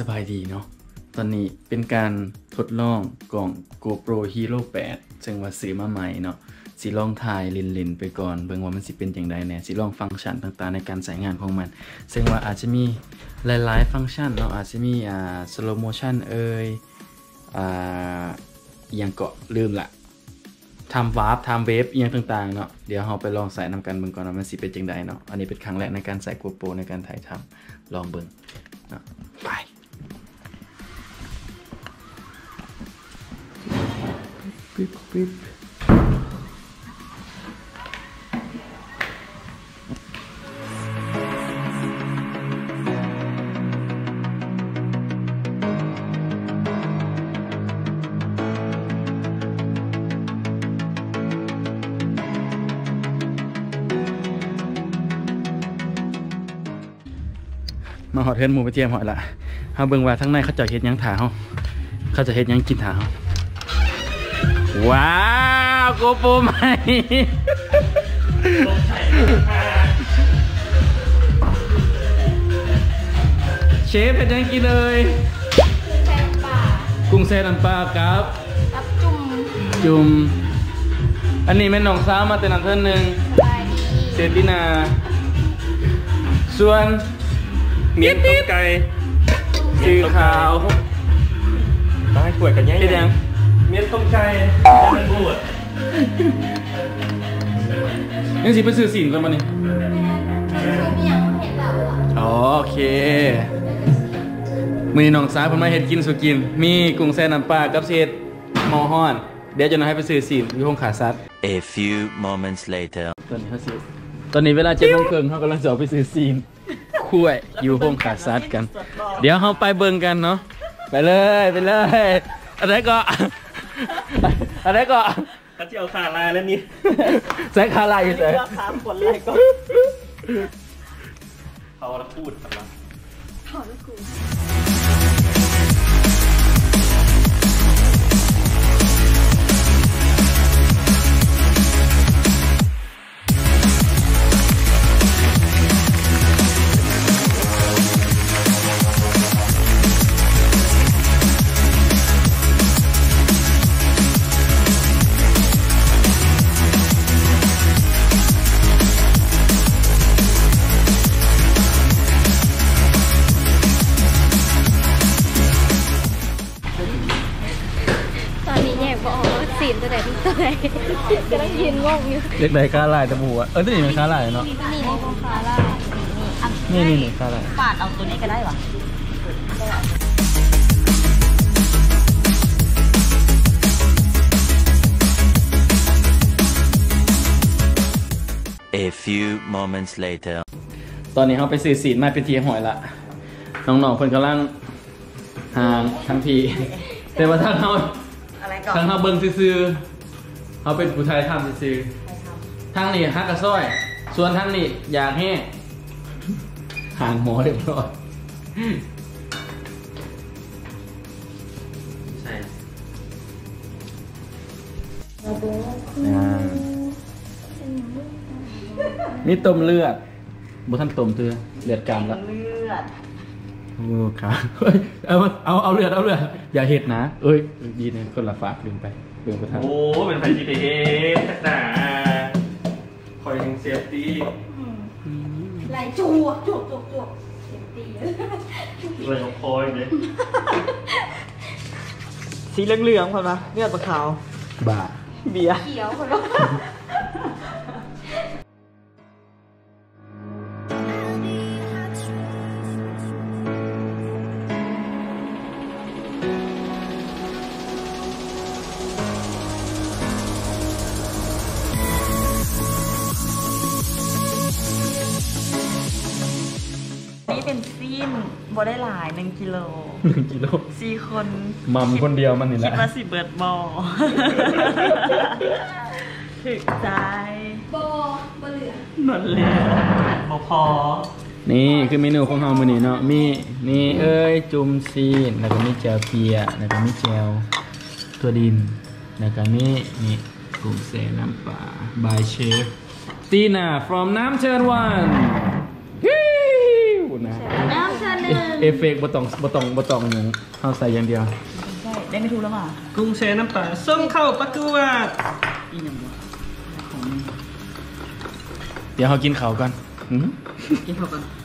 ສະບາຍດີເນາະ ຕອນນີ້ເປັນການທົດລອງກ້ອງ GoPro Hero ແປດ ເຊິ່ງວ່າຊື້ມາໃໝ່ເນາະ ຊິລອງຖ່າຍຫຼິ້ນໆໄປກ່ອນ ເບິ່ງວ່າມັນຊິເປັນຈັ່ງໃດແດ່ ຊິລອງຟັງຊັນຕ່າງໆໃນການໃຊ້ງານຂອງມັນ ເຊິ່ງວ່າອາດຈະມີຫຼາຍໆຟັງຊັນເນາະ ອາດຈະມີ ອ່າ slow motion ເອີຍ ອ່າ ອີ່ຫຍັງເກາະ ລືມລະ time warp time wave ອີ່ຫຍັງຕ່າງໆເນາະ ດຽວເຮົາໄປລອງໃຊ້ນຳກັນເບິ່ງກ່ອນວ່າມັນຊິເປັນຈັ່ງໃດເນາະ ອັນນີ້ເປັນຄັ້ງແລກໃນການໃຊ້ GoPro ໃນການຖ່າຍທຳ ລອງເບິ່ງເນາະ ໄປ. ມາຮອດເຮືອນໝູ່ເປັນທີ່ຮຽບຮ້ອຍລະ ເຮົາເບິ່ງວ່າທາງໃນເຂົາເຈົ້າເຮັດຫຍັງຖ້າເຮົາ ເຂົາເຈົ້າເຮັດຫຍັງກິນຖ້າເຮົາ ວ້າວ GoPro ໃໝ່ ເຊຟເຮັດຫຍັງກິນເອີຍ ກຸ້ງແຊ່ນ້ຳປາ ກຸ້ງແຊ່ນ້ຳປາກັບ ກັບຈຸ່ມ ຈຸ່ມ ອັນນີ້ແມ່ນນ້ອງສາວມາແຕ່ນັ້ນເທື່ອໜຶ່ງ ສະບາຍດີ ເຊຕິນາ ສ່ວນ ໝຽນຕົ້ມໄກ່ ສີຂາວ ຕາຍ ຖ້ວຍກໍໃຫຍ່ ເຮັດຫຍັງ ໝຽນຕົ້ມໄກ່ ຍັງຊິໄປຊື້ຊີ້ນກ່ອນບໍ່ນີ້ ໂອເຄ ມື້ນີ້ນ້ອງສາວເພິ່ນມາເຮັດກິນສູ່ກິນ ມີກຸ້ງແຊ່ນ້ຳປາກັບຊິເຮັດ ໝໍ້ຮ້ອນ ດຽວຈັກໜ່ອຍໃຫ້ໄປຊື້ຊີ້ນຢູ່ໂຮງຂ້າສັດ A few moments later. ຕອນນີ້ເຮົາຊິ ຕອນນີ້ເວລາເຈັດໂມງເຄິ່ງ ເຮົາກຳລັງຊິອອກໄປຊື້ຊີ້ນຄວາຍຢູ່ໂຮງຂ້າສັດກັນ ດຽວເຮົາໄປເບິ່ງກັນເນາະ ໄປເລີຍ ໄປເລີຍ ອັນໃດກໍ ອັນໃດກໍ ເຂົາຊິເອົາຂາລາຍແລ້ວນີ້ ໃສ່ຂາລາຍຢູ່ໃສ ເອົາຂາຄົນລາຍກ່ອນ ເຂົາລະຂູດ ເຂົາລະຂູດ ເຂົາລະຂູດ. ຕອນນີ້ແຍກບໍ່ອອກວ່າຊີ້ນຕົວໃດເປັນຕົວໃດ ກຳລັງຢືນງົງຢູ່ ຢາກໄດ້ຂາລາຍແຕ່ບໍ່ຮູ້ວ່າ ເອີ ຕົວນີ້ແມ່ນຂາລາຍເນາະ ນີ້ ນີ້ຂາລາຍ ນີ້ ນີ້ຂາລາຍ ປາດເອົາຕົວນີ້ກໍໄດ້ຫວາ. A few moments later. ຕອນນີ້ເຮົາໄປຊື້ຊີ້ນມາເປັນທີ່ຮຽບຮ້ອຍລະ ນ້ອງໆເພິ່ນກຳລັງ ຫາງທັງທີ່ ແຕ່ວ່າທາງເຮົາ ທາງເຮົາເບິ່ງຊື່ໆ ເຮົາເປັນຜູ້ຖ່າຍທຳຊື່ໆ ທາງນີ້ຫາກະຊອຍ ສ່ວນທາງນີ້ຢາກແຮງ ຫາງໝໍຮຽບຮ້ອຍ ໃສ່ ອ່າ ມີຕົ້ມເລືອດ ບໍ່ທັນຕົ້ມເທື່ອ ເລືອດການລະ ເລືອດ ໂອ້ ຂາ ເອີຍ ເອົາ ເອົາ ເອົາເລືອດ ເອົາເລືອດ ຢ່າເຮັດນະ ເອີຍ ດີນະ ຄົນລະຝາກ ລືມໄປ ລືມບໍ່ທັນ ໂອ້ ເປັນໃຜຊິໄປເຮັດ ຈັກໜ້າ ຂ້ອຍແຮ່ງເຊຟຕີ້ ອືມ ໄລ່ຈວກ ຈວກ ຈວກ ຈວກ ເຊຟຕີ້ ໄລ່ຂອງຂ້ອຍເດ້ ສີເຫຼືອງໆ ເພິ່ນວ່າ ເລືອດບໍ່ຂາວ ບ້າ ເບຍ ຂຽວ ເພິ່ນວ່າ. ນີ້ເປັນຊີ້ນ ບໍ່ໄດ້ຫຼາຍ ໜຶ່ງກິໂລ ໜຶ່ງກິໂລ ສີ່ຄົນ ໝ່ຳຄົນດຽວມັນນີ້ແຫຼະ ຄິດວ່າຊິເບິດບໍ່? ຖືກໃຈ ບໍ່ ບໍ່ເຫຼືອ ໝົດແລ້ວ ບໍ່ພໍ. ນີ້ຄືເມນູຂອງເຮົາມື້ນີ້ເນາະ ມີ ນີ້ເອີຍ ຈຸ່ມຊີ້ນ ແລ້ວກໍມີແຈ່ວເປຍ ແລ້ວກໍມີແຈ່ວຖົ່ວດິນ ແລ້ວກໍມີ ນີ້ ກຸ້ງແຊ່ນ້ຳປາ by chef Tina from ນ້ຳເຊີນວັນ ນະ ນ້ຳເຊີນ ເອເຟກບໍ່ຕ້ອງ ບໍ່ຕ້ອງ ບໍ່ຕ້ອງຫຍັງ ເຮົາໃສ່ຢ່າງດຽວ. ໄດ້ ໄດ້ໄປທຸລະຫວ່າງ ກຸ້ງແຊ່ນ້ຳປາ ສົ່ງເຂົ້າປະກວດ. ອີຫຍັງວະ ດຽວເຮົາກິນເຂົ້າກ່ອນ. ກິນເຂົ້າກ່ອນ.